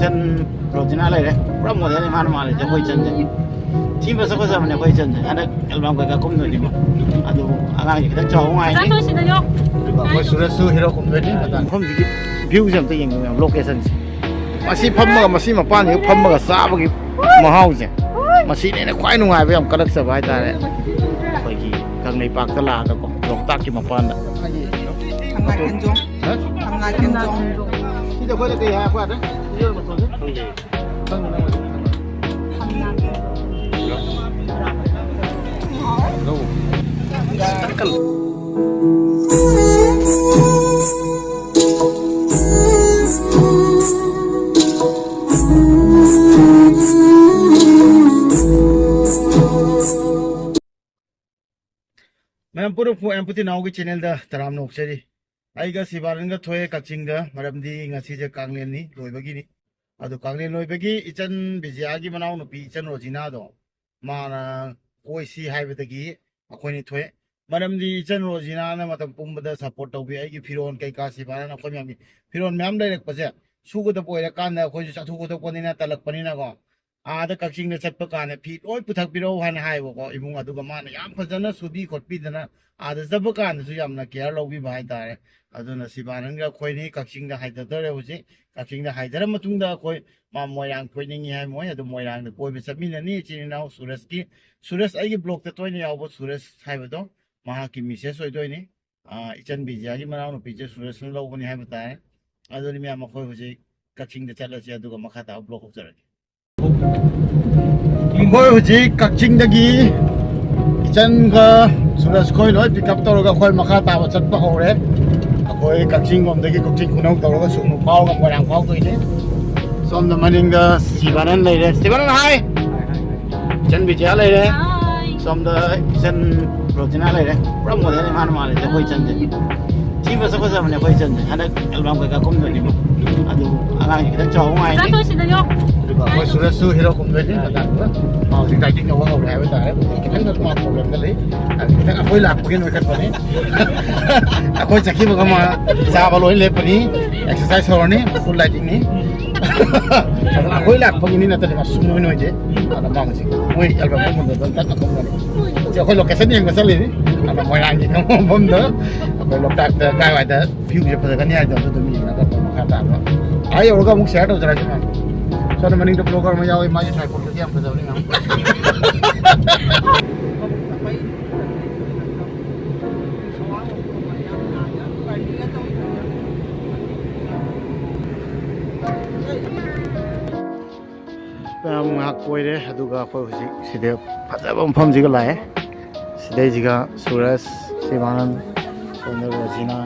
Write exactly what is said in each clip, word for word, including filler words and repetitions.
ꯏꯆꯟ ꯔꯣꯖꯤꯅꯥ ꯂꯩꯔꯦ꯫ ꯄꯨꯔꯥ ꯃꯣꯗꯦꯜ ꯏꯃꯥꯅ ꯃꯥꯜꯂꯤꯁꯦ ꯑꯩꯈꯣꯏ ꯏꯆꯟꯁꯦ꯫ ꯊꯤ ꯃꯁꯛ ꯐꯖꯕꯅꯦ ꯑꯩꯈꯣꯏ ꯏꯆꯟꯁꯦ꯫ ꯍꯟꯗꯛ ꯑꯦꯜꯕꯝ ꯀꯩꯀꯥ ꯀꯨꯝꯗꯣꯏꯅꯦꯕ꯫ ꯑꯗꯨ ꯑꯉꯥꯡꯁꯦ ꯈꯤꯇꯪ ꯆꯥꯎꯕ ꯉꯥꯏꯅꯤ꯫ ꯆꯥꯊꯣꯛ ꯁꯤꯗ ꯌꯣ꯫ ꯑꯗꯨꯒ ꯑꯩꯈꯣꯏ ꯁꯨꯔꯖꯁꯨ ꯍꯦꯔꯣ ꯀꯨꯝꯗꯣꯏꯅꯤ꯫ ꯃꯐꯝꯁꯤꯒꯤ ꯚ꯭ꯌꯨꯁꯦ ꯑꯝꯇ ꯌꯦꯡꯕꯤꯌꯨ, ꯂꯣꯀꯦꯁꯟꯁꯦ꯫ ꯃꯁꯤ ꯐꯝꯃꯒ, ꯃꯁꯤ ꯃꯄꯥꯟꯁꯤꯗ ꯐꯝꯃꯒ ꯆꯥꯕꯒꯤ ꯃꯍꯥꯎꯁꯦ, ꯃꯁꯤꯅ ꯍꯦꯟꯅ ꯈ꯭ꯋꯥꯏ ꯅꯨꯡꯉꯥꯏꯕ, ꯌꯥꯝ ꯀꯜꯂꯛꯆꯕ ꯍꯥꯏꯇꯥꯔꯦ꯫ ꯑꯩꯈꯣꯏꯒꯤ ꯀꯪꯂꯩꯄꯥꯛꯇ ꯂꯥꯛꯑꯒꯀꯣ, ꯂꯣꯛꯇꯥꯛꯀꯤ ꯃꯄꯥꯟꯗ꯫ ꯊꯝꯅꯥ ꯈꯦꯟꯖꯣꯡ꯫ ꯍꯥ? ꯊꯝꯅꯥ ꯈꯦꯟꯖꯣꯡ꯫ ꯁꯤꯗ ꯑꯩꯈꯣꯏꯅ ꯀꯩ ꯍꯥꯏ, ꯑꯩꯈꯣꯏ ꯑꯗ ꯈꯪꯗꯦ꯫ ꯈꯪꯗꯦ, ꯅꯪ ꯑꯣꯏꯔꯗꯤ ꯈꯪꯉꯣꯏ꯫ ꯊꯝꯅꯥ ꯈꯦꯟꯖꯣꯡ꯫ ꯂꯧ꯫ ꯃꯌꯥꯝ ꯄꯨꯝꯅꯃꯛꯄꯨ ꯑꯦꯝ ꯄꯨꯇꯤ ꯅꯥꯎꯒꯤ ꯆꯦꯅꯦꯜꯗ ꯇꯔꯥꯝꯅ ꯑꯣꯛꯆꯔꯤ꯫ ꯑꯩꯒ ꯁꯤꯕꯥꯅꯟꯒ ꯊꯣꯛꯑꯦ ꯀꯛꯆꯤꯡꯗ, ꯃꯔꯝꯗꯤ ꯉꯁꯤꯁꯦ ꯀꯥꯡꯂꯦꯟꯅꯤ, ꯂꯣꯏꯕꯒꯤꯅꯤ꯫ ꯑꯗꯨ ꯀꯥꯡꯂꯦꯟ ꯂꯣꯏꯕꯒꯤ ꯏꯆꯟ ꯕꯤꯖꯤꯌꯥꯒꯤ ꯃꯅꯥꯎꯅꯨꯄꯤ ꯏꯆꯟ ꯔꯣꯖꯤꯅꯥꯗꯣ, ꯃꯥꯅ ꯀꯣꯏꯁꯤ ꯍꯥꯏꯕꯗꯒꯤ ꯑꯩꯈꯣꯏꯅꯤ ꯊꯣꯛꯑꯦ꯫ ꯃꯔꯝꯗꯤ ꯏꯆꯟ ꯔꯣꯖꯤꯅꯥꯅ ꯃꯇꯝ ꯄꯨꯝꯕꯗ ꯁꯞꯄꯣꯔꯠ ꯇꯧꯕꯤ꯫ ꯑꯩꯒꯤ ꯐꯤꯔꯣꯜ ꯀꯩꯀꯥ ꯁꯤꯕꯥꯅꯟ ꯑꯩꯈꯣꯏ ꯃꯌꯥꯝꯒꯤ ꯐꯤꯔꯣꯜ ꯃꯌꯥꯝ ꯂꯩꯔꯛꯄꯁꯦ, ꯁꯨꯒꯗꯕ ꯑꯣꯏꯔꯀꯥꯟꯗ ꯑꯩꯈꯣꯏꯁꯨ ꯆꯠꯊꯣꯛ ꯈꯣꯠꯇꯣꯛꯄꯅꯤꯅ, ꯇꯜꯂꯛꯄꯅꯤꯅꯀꯣ, ꯑꯥꯗ ꯀꯛꯆꯤꯡꯗ ꯆꯠꯄ ꯀꯥꯟꯗ ꯐꯤ ꯂꯣꯏ ꯄꯨꯊꯛꯄꯤꯔꯛꯎ ꯍꯥꯏꯅ ꯍꯥꯏꯌꯦꯕꯀꯣ ꯏꯕꯨꯡ꯫ ꯑꯗꯨꯒ ꯃꯥꯅ ꯌꯥꯝ ꯐꯖꯅ ꯁꯨꯕꯤ ꯈꯣꯠꯄꯤꯗꯅ, ꯑꯥꯗ ꯆꯠꯄ ꯀꯥꯟꯗꯁꯨ ꯌꯥꯝꯅ ꯀꯤꯌꯔ ꯂꯧꯕꯤꯕ ꯍꯥꯏꯇꯥꯔꯦ꯫ ꯑꯗꯨꯅ ꯁꯤꯕꯥꯅꯟꯒ ꯑꯩꯈꯣꯏꯅꯤ ꯀꯛꯆꯤꯡꯗ ꯍꯥꯏꯊꯗꯣꯔꯦ ꯍꯧꯖꯤꯛ꯫ ꯀꯛꯆꯤꯡꯗ ꯍꯥꯏꯊꯔ ꯃꯇꯨꯡꯗ ꯑꯩꯈꯣꯏ, ꯃꯥ ꯃꯣꯏꯔꯥꯡ ꯀꯣꯏꯅꯤꯡꯉꯤ ꯍꯥꯏ ꯃꯣꯏ, ꯑꯗꯨ ꯃꯣꯏꯔꯥꯡꯗ ꯀꯣꯏꯕ ꯆꯠꯃꯤꯟꯅꯅꯤ꯫ ꯏꯆꯤꯟ ꯏꯅꯥꯎ ꯁꯨꯔꯖꯀꯤ, ꯁꯨꯔꯖ ꯑꯩꯒꯤ ꯕ꯭ꯂꯣꯛꯇ ꯇꯣꯏꯅ ꯌꯥꯎꯕ ꯁꯨꯔꯖ ꯍꯥꯏꯕꯗꯣ, ꯃꯍꯥꯛꯀꯤ ꯃꯤꯁꯦꯁ ꯑꯣꯏꯗꯣꯏꯅꯤ꯫ ꯑꯥ, ꯏꯆꯟ ꯕꯤꯖꯤꯌꯥꯒꯤ ꯃꯅꯥꯎꯅꯨꯄꯤꯁꯦ ꯁꯨꯔꯖꯅ ꯂꯧꯕꯅꯤ ꯍꯥꯏꯕ ꯇꯥꯏ꯫ ꯑꯗꯨꯅꯤ ꯃꯌꯥꯝ, ꯑꯩꯈꯣꯏ ꯍꯧꯖꯤꯛ ꯀꯛꯆꯤꯡꯗ ꯆꯠꯂꯁꯤ, ꯑꯗꯨꯒ ꯃꯈꯥ ꯇꯥꯕ ꯕ꯭ꯂꯣꯛ ꯍꯧꯖꯔꯛꯀꯦ꯫ ꯑꯩꯈꯣꯏ ꯍꯧꯖꯤꯛ ꯀꯛꯆꯤꯡꯗꯒꯤ ꯏꯆꯟꯒ ꯁꯨꯔꯖ ꯈꯣꯏ ꯂꯣꯏ ꯄꯤꯛ ꯑꯞ ꯇꯧꯔꯒ ꯑꯩꯈꯣꯏ ꯃꯈꯥ ꯇꯥꯕ ꯆꯠꯄ ꯍꯧꯔꯦ꯫ ꯑꯩꯈꯣꯏ ꯀꯛꯆꯤꯡ ꯂꯣꯝꯗꯒꯤ ꯀꯛꯆꯤꯡ ꯈꯨꯅꯧ ꯇꯧꯔꯒ ꯁꯨꯛꯅꯨ ꯐꯥꯎꯔꯒ ꯃꯣꯏꯔꯥꯡ ꯐꯥꯎꯗꯣꯏꯅꯦ꯫ ꯁꯣꯝꯗ ꯃꯅꯤꯡꯗ ꯁꯤꯕꯥꯅꯟ ꯂꯩꯔꯦ꯫ ꯁꯤꯕꯥꯅꯟ, ꯍꯥꯏ! ꯏꯆꯟ ꯕꯤꯖꯤꯌꯥ ꯂꯩꯔꯦ꯫ ꯍꯥꯏ꯫ ꯁꯣꯝꯗ ꯏꯆꯟ ꯔꯣꯖꯤꯅꯥ ꯂꯩꯔꯦ꯫ ꯄꯨꯔꯥ ꯃꯣꯗꯦꯜ ꯏꯃꯥꯅ ꯃꯥꯜꯂꯤꯁꯦ ꯑꯩꯈꯣꯏ ꯏꯆꯟꯁꯦ꯫ ꯊꯤ ꯃꯁꯛ ꯐꯖꯕꯅꯦ ꯑꯩꯈꯣꯏ ꯏꯆꯟꯁꯦ꯫ ꯍꯟꯗꯛ ꯑꯦꯜꯕꯝ ꯀꯩꯀꯥ ꯀꯨꯝꯗꯣꯏꯅꯦꯕ꯫ ꯑꯗꯨ ꯑꯉꯥꯡꯁꯦ ꯈꯤꯇꯪ ꯆꯥꯎꯕ ꯉꯥꯏꯅꯤ꯫ ꯆꯥꯊꯣꯛ ꯁꯤꯗ ꯌꯣ꯫ ꯑꯗꯨꯒ ꯑꯩꯈꯣꯏ ꯁꯨꯔꯖꯁꯨ ꯍꯦꯔꯣ ꯀꯨꯝꯗꯣꯏꯅꯤ꯫ ꯃꯇꯥꯡꯗꯨꯗ ꯃꯥ ꯍꯧꯖꯤꯛ ꯗꯥꯏꯇꯤꯡ ꯇꯧꯕ ꯍꯧꯔꯦ ꯍꯥꯏꯕ ꯇꯥꯔꯦ꯫ ꯈꯤꯇꯪ ꯃꯥ ꯄ꯭ꯔꯣꯕ꯭ꯂꯦꯝꯗ ꯂꯩ꯫ ꯑꯗꯨ ꯈꯤꯇꯪ ꯑꯩꯈꯣꯏ ꯂꯥꯛꯄꯒꯤ ꯅꯣꯏꯈꯠꯄꯅꯤ꯫ ꯑꯩꯈꯣꯏ ꯆꯠꯈꯤꯕꯒ ꯃꯥ ꯆꯥꯕ ꯂꯣꯏ ꯂꯦꯞꯄꯅꯤ꯫ ꯑꯦꯛꯁꯔꯁꯥꯏꯁ ꯍꯧꯔꯅꯤ꯫ ꯐꯨꯜ ꯗꯥꯏꯇꯤꯡꯅꯤ꯫ ꯑꯗꯨꯅ ꯑꯩꯈꯣꯏ ꯂꯥꯛꯄꯒꯤꯅꯤ ꯅꯠꯇ꯭ꯔꯗꯤ ꯃꯁꯨꯡ ꯅꯣꯏ ꯅꯣꯏꯁꯦ꯫ ꯑꯗ ꯃꯥꯡꯁꯤ ꯃꯣꯏ ꯑꯦꯜꯕꯝ ꯐꯣꯡꯕꯗ ꯑꯗꯨꯝ ꯇꯠꯅ ꯈꯪꯕꯅꯤ꯫ ꯁꯤ ꯑꯩꯈꯣꯏ ꯂꯣꯀꯦꯁꯟ ꯌꯦꯡꯕ ꯆꯠꯂꯤꯅꯤ꯫ ꯑꯗ ꯃꯣꯏꯔꯥꯡꯒꯤ ꯈꯪꯕ ꯃꯐꯝꯗ ꯑꯩꯈꯣꯏ ꯂꯣꯛꯇꯥꯛꯇ ꯀꯥꯏꯋꯥꯏꯗ ꯚ꯭ꯌꯨꯁꯦ ꯐꯖꯒꯅꯤ ꯍꯥꯏꯗꯣ ꯑꯗꯨ ꯑꯗꯨꯝ ꯌꯦꯡꯉꯒ ꯑꯩꯈꯣꯏ ꯃꯈꯥ ꯇꯥꯕ ꯑꯥ ꯌꯧꯔꯒ ꯑꯃꯨꯛ ꯁꯤꯌꯥꯔ ꯇꯧꯖꯔꯛꯀꯦ ꯃꯌꯥꯝ꯫ ꯁꯣꯝꯗ ꯃꯅꯤꯡꯗ ꯕ꯭ꯂꯣꯒꯔ ꯑꯃ ꯌꯥꯎꯋꯤ, ꯃꯥꯒꯤ ꯇ꯭ꯔꯥꯏꯄꯣꯠꯇꯗꯤ ꯌꯥꯝ ꯐꯖꯕꯅꯤ ꯃꯌꯥꯝ꯫ ꯃꯌꯥꯝ ꯉꯥꯏꯍꯥꯛ ꯀꯣꯏꯔꯦ, ꯑꯗꯨꯒ ꯑꯩꯈꯣꯏ ꯍꯧꯖꯤꯛ ꯁꯤꯗ ꯐꯖꯕ ꯃꯐꯝꯁꯤꯒ ꯂꯥꯛꯑꯦ꯫ ꯁꯤꯗꯩꯁꯤꯒ ꯁꯨꯔꯖ, ꯁꯤꯕꯥꯅꯟ, ꯁꯣꯝꯗ ꯔꯣꯖꯤꯅꯥ,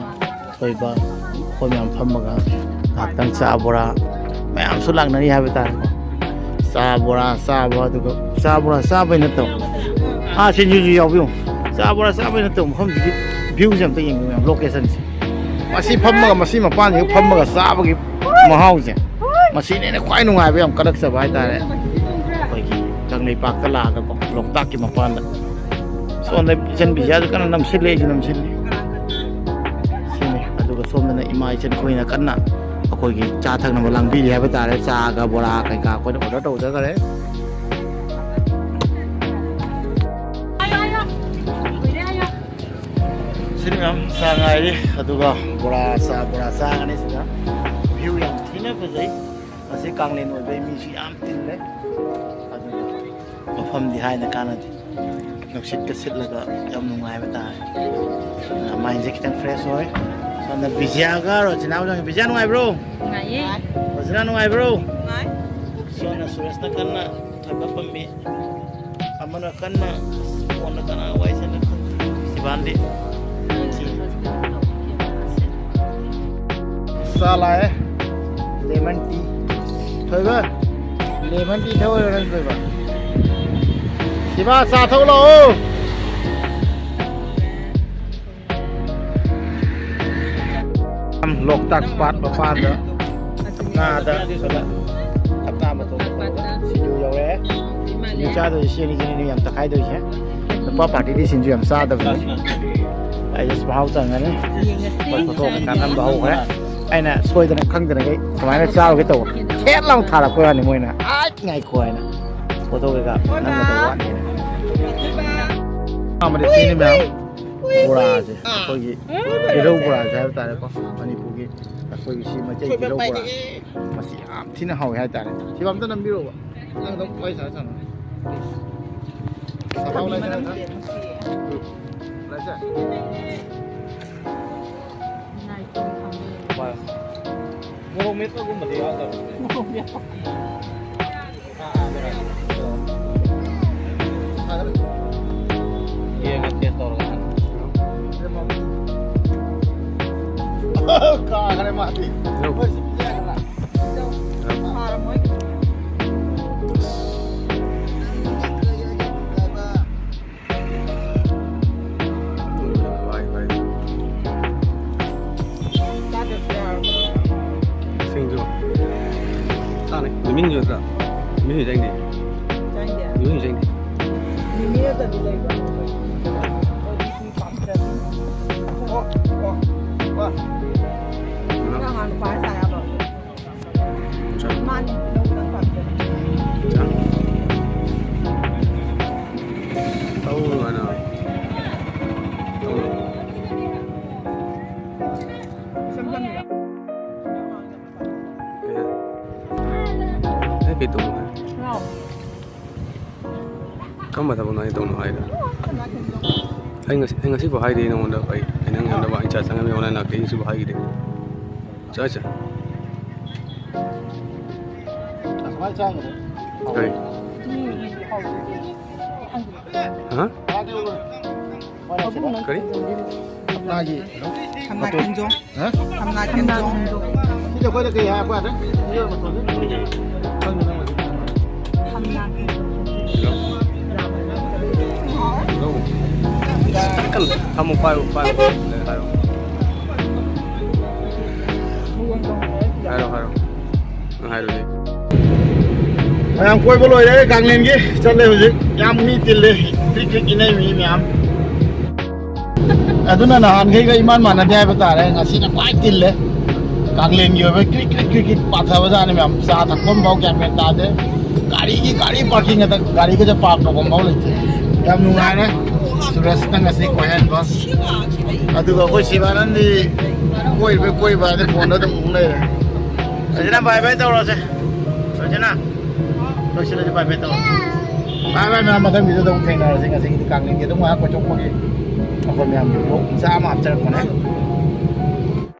ꯊꯣꯏꯕ, ꯑꯩꯈꯣꯏ ꯃꯌꯥꯝ ꯐꯝꯃꯒ ꯉꯥꯏꯍꯥꯛꯇꯪ ꯆꯥ ꯕꯣꯔꯥ ꯃꯌꯥꯝꯁꯨ ꯂꯥꯛꯅꯔꯤ ꯍꯥꯏꯕ ꯇꯥꯔꯦꯀꯣ꯫ ꯆꯥ ꯕꯣꯔꯥ ꯆꯥꯕ, ꯑꯗꯨꯒ ꯆꯥ ꯕꯣꯔꯥ ꯆꯥꯕꯩ ꯅꯠꯇꯕ, ꯑꯥ, ꯁꯤꯡꯖꯨꯁꯨ ꯌꯥꯎꯕꯤꯌꯨ꯫ ꯆꯥ ꯕꯣꯔꯥ ꯆꯥꯕꯩ ꯅꯠꯇꯕ, ꯃꯐꯝꯁꯤꯒꯤ ꯚ꯭ꯌꯨꯁꯦ ꯑꯝꯇ ꯌꯦꯡꯕꯤꯌꯨ ꯃꯌꯥꯝ, ꯂꯣꯀꯦꯁꯟꯁꯦ꯫ ꯃꯁꯤ ꯐꯝꯃꯒ, ꯃꯁꯤ ꯃꯄꯥꯟꯁꯤꯒ ꯐꯝꯃꯒ ꯆꯥꯕꯒꯤ ꯃꯍꯥꯎꯁꯦ, ꯃꯁꯤꯅꯦꯅ ꯈ꯭ꯋꯥꯏ ꯅꯨꯡꯉꯥꯏꯕ, ꯌꯥꯝ ꯀꯜꯂꯛꯆꯕ ꯍꯥꯏꯇꯥꯔꯦ꯫ ꯑꯩꯈꯣꯏꯒꯤ ꯀꯪꯂꯩꯄꯥꯛꯇ ꯂꯥꯛꯑꯒꯀꯣ, ꯂꯣꯛꯇꯥꯛꯀꯤ ꯃꯄꯥꯟꯗ꯫ ꯁꯣꯝꯗ ꯏꯆꯟ ꯕꯤꯖꯤꯌꯥꯁꯨ ꯀꯟꯅ ꯅꯝꯁꯤꯜꯂꯦ, ꯑꯩꯁꯨ ꯅꯝꯁꯤꯜꯂꯤ꯫ ꯁꯤꯅꯤ꯫ ꯑꯗꯨꯒ ꯁꯣꯝꯗꯅ ꯏꯃꯥ ꯏꯆꯟ ꯑꯩꯈꯣꯏꯅ ꯀꯟꯅ ꯑꯩꯈꯣꯏꯒꯤ ꯆꯥ ꯊꯛꯅꯕ ꯂꯥꯡꯕꯤꯔꯤ ꯍꯥꯏꯕ ꯇꯥꯔꯦ꯫ ꯆꯥꯒ ꯕꯣꯔꯥ ꯀꯩꯀꯥ ꯑꯩꯈꯣꯏꯅ ꯑꯣꯔꯗꯔ ꯇꯧꯖꯈꯔꯦ꯫ ꯁꯤꯅꯤ ꯃꯌꯥꯝ ꯆꯥ ꯉꯥꯏꯔꯤ꯫ ꯑꯗꯨꯒ ꯕꯣꯔꯥ ꯆꯥ, ꯕꯣꯔꯥ ꯆꯥꯒꯅꯤ ꯁꯤꯗ꯫ ꯚ꯭ꯌꯨ ꯌꯥꯝ ꯊꯤꯅ ꯐꯖꯩ꯫ ꯉꯁꯤ ꯀꯥꯡꯂꯦꯟ ꯑꯣꯏꯕꯩ ꯃꯤꯁꯨ ꯌꯥꯝ ꯇꯤꯜꯂꯦ꯫ ꯑꯗꯨꯒ ꯃꯐꯝꯗꯤ ꯍꯥꯏꯅ ꯀꯥꯟꯅꯗꯦ꯫ ꯅꯨꯡꯁꯤꯠꯀ ꯁꯤꯠꯂꯒ ꯌꯥꯝ ꯅꯨꯡꯉꯥꯏꯕ ꯇꯥꯔꯦ꯫ ꯑꯗꯨꯅ ꯃꯥꯏꯟꯁꯦ ꯈꯤꯇꯪ ꯐ꯭ꯔꯦꯁ ꯑꯣꯏ꯫ ꯁꯣꯝꯗ ꯕꯤꯖꯤꯌꯥꯒ ꯔꯣꯖꯤꯅꯥ ꯍꯣꯏ꯫ ꯕꯤꯖꯤꯌꯥ ꯅꯨꯡꯉꯥꯏꯕ꯭ꯔꯣ? ꯅꯨꯡꯉꯥꯏꯌꯦ꯫ ꯔꯣꯖꯤꯅꯥ ꯅꯨꯡꯉꯥꯏꯕ꯭ꯔꯣ? ꯅꯨꯡꯉꯥꯏ꯫ ꯁꯣꯝꯗ ꯁꯨꯔꯦꯁꯅ ꯀꯟꯅ ꯊꯣꯏꯕ ꯄꯝꯃꯤ꯫ ꯑꯃꯅ ꯀꯟꯅ, ꯑꯁ, ꯐꯣꯟꯗ ꯀꯅꯥ ꯋꯥꯔꯤ ꯁꯥꯟꯅ ꯈꯪꯗꯦ꯫ ꯁꯤꯕꯥꯟꯗꯤ꯫ ꯆꯥ ꯂꯥꯛꯑꯦ꯫ Lemon tea. ꯊꯣꯏꯕ, ꯂꯦꯃꯟ ꯇꯤ ꯊꯛꯑꯣꯏꯔꯣ ꯅꯪ, ꯊꯣꯏꯕ? ꯁꯤꯕꯥ, ꯆꯥ ꯊꯛꯎ ꯂꯥꯛꯑꯣ꯫ ꯂꯣꯛꯇꯥꯛ ꯄꯥꯠ ꯃꯄꯥꯟꯗ ꯉꯥꯗ ꯁꯣꯗ ꯍꯞꯇꯥ ꯑꯃ ꯇꯧꯕ ꯁꯤꯡꯖꯨ ꯌꯧꯔꯛꯑꯦ꯫ ꯁꯤꯡꯖꯨ ꯆꯥꯗꯣꯏꯁꯦ ꯁꯤꯅꯤ, ꯁꯤꯅꯤ, ꯌꯥꯝ ꯇꯛꯈꯥꯏꯗꯣꯏꯁꯦ꯫ ꯅꯨꯄꯥ ꯄꯥꯔꯇꯤꯗꯤ ꯁꯤꯡꯖꯨ ꯌꯥꯝ ꯆꯥꯗꯕꯅꯤ꯫ ꯑꯩꯁꯦ ꯃꯍꯥꯎ ꯇꯪꯒꯅꯤ꯫ ꯃꯣꯏ ꯐꯣꯇꯣ ꯀꯩꯀꯥ ꯅꯝꯕ ꯍꯧꯈ꯭ꯔꯦ꯫ ꯑꯩꯅ ꯁꯣꯏꯗꯅ ꯈꯪꯗꯅꯈꯩ ꯁꯨꯃꯥꯏꯅ ꯆꯥꯔꯨꯒꯦ ꯇꯧꯕ꯫ ꯈꯦꯠ ꯂꯥꯎ ꯊꯥꯔꯛꯄ ꯋꯥꯅꯤ ꯃꯣꯏꯅ꯫ ꯑꯥꯏꯠ, ꯉꯥꯏꯈꯣ ꯍꯥꯏꯅ꯫ ꯐꯣꯇꯣ ꯀꯩꯀꯥ ꯅꯝꯒꯗꯕ ꯋꯥꯠꯂꯤꯅ꯫ ꯑꯍꯥꯟꯕꯗ ꯁꯤꯅꯤ ꯃꯌꯥꯝ ꯕꯣꯔꯥꯁꯦ, ꯑꯩꯈꯣꯏꯒꯤ ꯇꯤꯜꯍꯧ ꯕꯣꯔꯥꯁꯦ ꯍꯥꯏꯕ ꯇꯥꯔꯦꯀꯣ, ꯃꯅꯤꯄꯨꯔꯒꯤ ꯑꯩꯈꯣꯏꯒꯤ ꯁꯤ ꯃꯩꯇꯩ ꯇꯤꯜꯍꯧ ꯕꯣꯔꯥ꯫ ꯃꯁꯤ ꯌꯥꯝ ꯊꯤꯅ ꯍꯥꯎꯋꯦ ꯍꯥꯏꯇꯥꯔꯦ꯫ ꯁꯤꯕ ꯑꯝꯇ ꯅꯝꯕꯤꯔꯣꯕ꯫ ꯅꯪ ꯑꯗꯨꯝ ꯋꯥꯔꯤ ꯁꯥꯔ ꯁꯥꯔꯣ꯫ ꯁꯥꯕ ꯂꯩꯇ꯭ꯔꯦ꯫ ꯎꯝ꯫ ꯂꯩꯁꯦ꯫ ꯃꯣꯔꯣꯛ ꯃꯦꯠꯄꯒꯨꯝꯕꯗꯤ ꯌꯥꯎꯗꯕ꯭ꯔꯣ? ꯃꯣꯔꯣꯛ ꯃꯦꯠꯄ꯫ ꯑꯥ, ꯑꯥ, ꯀꯩꯅꯣ꯫ ꯌꯦꯡꯉ ꯇꯦꯁ ꯇꯧꯔꯒ꯫ ꯀꯥꯈ꯭ꯔꯦ ꯃꯥꯗꯤ꯫ ꯍꯣꯏ, ꯁꯤ ꯄꯤꯖꯔꯒ꯫ ꯐꯥꯔꯝꯃꯣꯏ꯫ ꯁꯤꯡꯖꯨ ꯆꯥꯅꯤ꯫ ꯃꯤꯃꯤ ꯁꯤꯡꯖꯨ ꯅꯠꯇ꯭ꯔꯥ? ꯃꯤꯃꯤ ꯁꯤꯡꯖꯨ ꯆꯥꯅꯤꯡꯗꯦ꯫ ꯆꯥꯅꯤꯡꯗꯦ? ꯃꯤꯃꯤ ꯁꯤꯡꯖꯨ ꯆꯥꯅꯤꯡꯗꯦ꯫ ꯃꯤꯃꯤ ꯅꯠꯇꯕꯤ ꯂꯩꯕ꯭ꯔꯣ? ꯑꯩꯈꯣꯏꯗꯤ ꯁꯤ ꯄꯥꯝꯖꯕꯤ꯫ ꯑꯣ, ꯑꯣ, ꯋꯥ꯫ ꯅꯪ ꯅꯨꯄꯥ ꯁꯥ ꯌꯥꯕ꯭ꯔꯣ? ꯆꯥ꯫ ꯃꯥꯅꯤ, ꯂꯧꯕ ꯅꯪ ꯄꯥꯝꯖꯕꯤ꯫ ꯆꯥ꯫ ꯇꯧꯔꯣ ꯍꯥꯏꯅ꯫ ꯇꯧꯔꯣ꯫ ꯏꯆꯝ ꯆꯝꯃꯤꯔꯣ? ꯑꯦ꯫ ꯑꯩ ꯀꯩ ꯇꯧꯅꯣ ꯍꯥꯏ? ꯂꯥꯎ꯫ ꯀꯔꯝꯕ ꯊꯕꯛꯅꯣ ꯑꯩ ꯇꯧꯅꯣ ꯍꯥꯏꯗꯣ? ꯑꯩ ꯉꯁꯤ, ꯑꯩ ꯉꯁꯤꯐꯥꯎ ꯍꯥꯏꯗꯦ ꯅꯉꯣꯟꯗ꯫ ꯑꯩ, ꯑꯩ ꯅꯪ ꯌꯨꯝꯗ ꯋꯥ ꯏꯟꯆꯥꯔꯖ ꯆꯪꯉꯝꯃꯤ ꯑꯣꯟꯂꯥꯏꯟ ꯂꯥꯛꯇꯦ ꯉꯁꯤꯐꯥꯎ ꯍꯥꯏꯈꯤꯗꯦ꯫ ꯆꯠꯁꯦ꯫ ꯑꯁꯨꯃꯥꯏꯅ ꯆꯥꯒꯗ꯭ꯔꯣ? ꯀꯔꯤ? ꯍꯥ? ꯀꯔꯤ? ꯁꯝꯅꯥꯒꯤ ꯁꯝꯅꯥ ꯈꯦꯟꯖꯣꯡ꯫ ꯍꯥ? ꯁꯝꯅꯥ ꯈꯦꯟꯖꯣꯡ꯫ ꯁꯤꯗꯤ ꯑꯩꯈꯣꯏꯗ ꯀꯩ ꯍꯥꯏ? ꯑꯩꯈꯣꯏ ꯑꯗ ꯁꯤꯗ ꯃꯇꯣꯟꯗ ꯈꯪꯗꯦ ꯅꯪ ꯍꯧꯖꯤꯛ꯫ ꯁꯝꯅꯥ ꯈꯦꯟꯖꯣꯡ꯫ ꯍꯜꯂꯣ꯫ ꯊꯝꯃꯣ, ꯄꯥꯏꯌꯣ, ꯄꯥꯏꯌꯣ꯫ ꯍꯥꯏꯔꯣ꯫ ꯍꯥꯏꯔꯣ, ꯍꯥꯏꯔꯣ꯫ ꯅꯪ ꯍꯥꯏꯔꯣꯅꯦ꯫ ꯃꯌꯥꯝ ꯀꯣꯏꯕ ꯂꯣꯏꯔꯦ, ꯀꯥꯡꯂꯦꯟꯒꯤ ꯆꯠꯂꯦ ꯍꯧꯖꯤꯛ꯫ ꯌꯥꯝ ꯃꯤ ꯇꯤꯜꯂꯦ, ꯀ꯭ꯔꯤꯛ ꯀ꯭ꯔꯤꯛ ꯏꯟꯅꯩ ꯃꯤ ꯃꯌꯥꯝ꯫ ꯑꯗꯨꯅ ꯅꯍꯥꯟꯈꯩꯒ ꯏꯃꯥꯟ ꯃꯥꯟꯅꯗꯦ ꯍꯥꯏꯕ ꯇꯥꯔꯦ, ꯉꯁꯤꯅ ꯈ꯭ꯋꯥꯏ ꯇꯤꯜꯂꯦ꯫ ꯀꯥꯡꯂꯦꯟꯒꯤ ꯑꯣꯏꯕ ꯀ꯭ꯔꯤꯛ ꯀ꯭ꯔꯤꯛ ꯀ꯭ꯔꯤꯛ ꯀ꯭ꯔꯤꯛ ꯄꯥꯊꯕꯖꯥꯠꯅꯤ ꯃꯌꯥꯝ꯫ ꯆꯥ ꯊꯛꯐꯝ ꯐꯥꯎ ꯒ꯭ꯌꯥꯟ ꯃꯦꯟ ꯇꯥꯗꯦ꯫ ꯒꯥꯔꯤꯒꯤ ꯒꯥꯔꯤ ꯄꯥꯔꯀꯤꯡ ꯑꯗ ꯒꯥꯔꯤꯒꯁꯦ ꯄꯥꯔꯛ ꯇꯧꯐꯝ ꯐꯥꯎ ꯂꯩꯇꯦ꯫ ꯌꯥꯝ ꯅꯨꯡꯉꯥꯏꯔꯦ꯫ ꯁꯨꯔꯦꯁꯅ ꯉꯁꯤ ꯀꯣꯏꯍꯟꯕ꯫ ꯑꯗꯨꯒ ꯑꯩꯈꯣꯏ ꯁꯤꯕꯥꯅꯟꯗꯤ ꯀꯣꯏꯕ ꯀꯣꯏꯕ ꯍꯥꯏꯗ ꯐꯣꯟꯗ ꯑꯗꯨꯝ ꯎꯪ ꯂꯩꯔꯦ꯫ ꯁꯤꯅ ꯕꯥꯏ ꯕꯥꯏ ꯇꯧꯔꯁꯦ꯫ ꯁꯤꯅ ꯂꯣꯏꯁꯤꯜꯂꯁꯤ ꯕꯥꯏ ꯕꯥꯏ ꯇꯧꯔꯁꯦ꯫ ꯕꯥꯏ ꯕꯥꯏ ꯃꯌꯥꯝ, ꯃꯊꯪ ꯚꯤꯗꯤꯑꯣꯗ ꯑꯃꯨꯛ ꯊꯦꯡꯅꯔꯁꯤ꯫ ꯉꯁꯤꯒꯤꯗꯤ ꯀꯥꯡꯂꯦꯟꯒꯤ ꯑꯗꯨꯝ ꯉꯥꯏꯍꯥꯛ ꯀꯣꯏꯊꯣꯛꯄꯒꯤ ꯑꯩꯈꯣꯏ ꯃꯌꯥꯝꯒꯤ ꯕ꯭ꯂꯣꯛ ꯃꯆꯥ ꯑꯃ ꯍꯥꯞꯆꯔꯛꯄꯅꯦ꯫